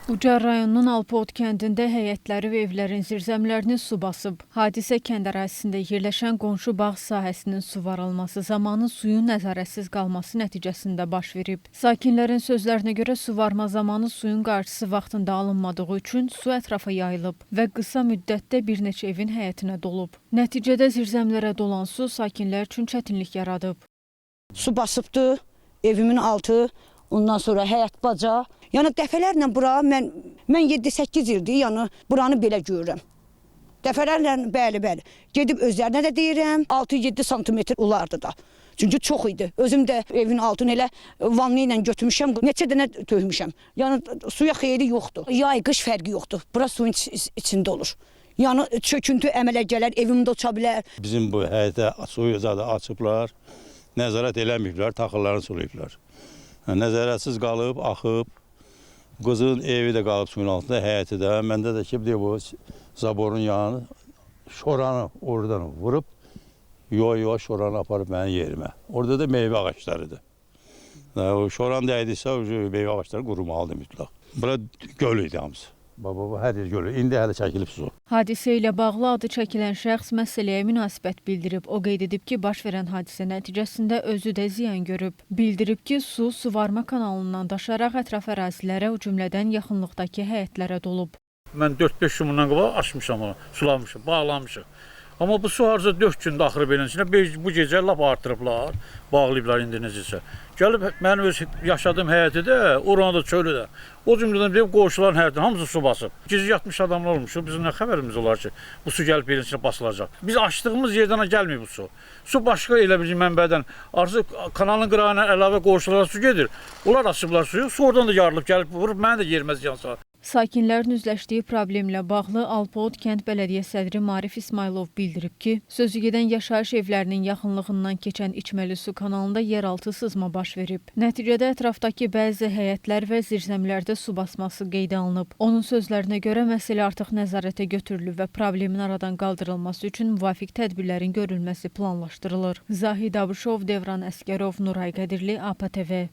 Ucar rayonunun Alpot kəndində həyətləri və evlərin zirzəmilərini su basıb. Hadisə kənd ərazisində yerləşən qonşu bağ sahəsinin suvarılması zamanı suyun nəzarətsiz qalması nəticəsində baş verib. Sakinlərin sözlərinə görə suvarma zamanı suyun qarşısı vaxtında alınmadığı üçün su ətrafa yayılıb və qısa müddətdə bir neçə evin həyətinə dolub. Nəticədə zirzəmilərə dolan su sakinlər üçün çətinlik yaradıb. Su basıbdı evimin altı, ondan sonra həyət baca. Yəni dəfələrlə bura mən 7-8 ildir, yəni buranı belə görürəm. Dəfələrlə bəli, bəli. Gedib özlərinə də deyirəm, 6-7 santimetr olardı da. Çünki çox idi. Özüm də evin altını elə vanna ilə götürmüşəm, neçə dənə tökmüşəm. Yəni suya xeyri yoxdur. Yay, qış fərqi yoxdur. Bura suyun içində olur. Yəni çöküntü əmələ gələr, evimdə uça bilər. Bizim bu həyətə suyu zadı açıblar, nəzarət eləməyiblər, taxıllarını sulayıblar. Nəzarətsiz qalıb, axıb. Qızın evi də qalıb suyun altında, həyəti də. Məndə də ki, bir bu zaborun yanı şoranı oradan vurub, yo-yo şoranı aparıb mənim yerimə. Orada da meyvə ağaclarıdır. O şoran dəydisə, o meyvə ağacları qurumalıdır mütləq. Bura göl idi hamısı. Baba, bu hər yer göl. İndi hələ çəkilib su. Hadisə ilə bağlı adı çəkilən şəxs məsələyə münasibət bildirib. O qeyd edib ki, baş verən hadisə nəticəsində özü də ziyan görüb. Bildirib ki, su suvarma kanalından daşaraq ətraf ərazilərə, o cümlədən yaxınlıqdakı həyətlərə dolub. Mən 4-5 gün bundan qabaq açmışam onu, sulamışam, bağlamışıq. Amma bu su harca 4 gündə axırı beləsinə bu gecə lap artırıblar, bağlayıblar indi necəsə. Gəlib mənim öz yaşadığım həyəti də, oranı da çölü də. O cümlədən bir qonşuların həyətini hamısı su basıb. Gecə yatmış adamlar olmuşuq, bizim nə xəbərimiz olar ki, bu su gəlib beləsinə basılacaq. Biz açdığımız yerdən gəlmir bu su. Su başqa elə bir mənbədən, artıq kanalın qırağına əlavə qonşulara su gedir. Onlar açıblar suyu, su oradan da yarılıb gəlib vurub mənə də yerimə ziyan salır. Sakinlərin üzləşdiyi problemlə bağlı Alpot kənd bələdiyyə sədri Marif İsmayılov bildirib ki, sözügedən yaşayış evlərinin yaxınlığından keçən içməli su kanalında yeraltı sızma baş verib. Nəticədə ətrafdakı bəzi həyətlər və zirzəmilərdə su basması qeydə alınıb. Onun sözlərinə görə məsələ artıq nəzarətə götürülüb və problemin aradan qaldırılması üçün müvafiq tədbirlərin görülməsi planlaşdırılır. Zahid Abuşov, Devran Əsgərov, Nuray Qədirli, APTV.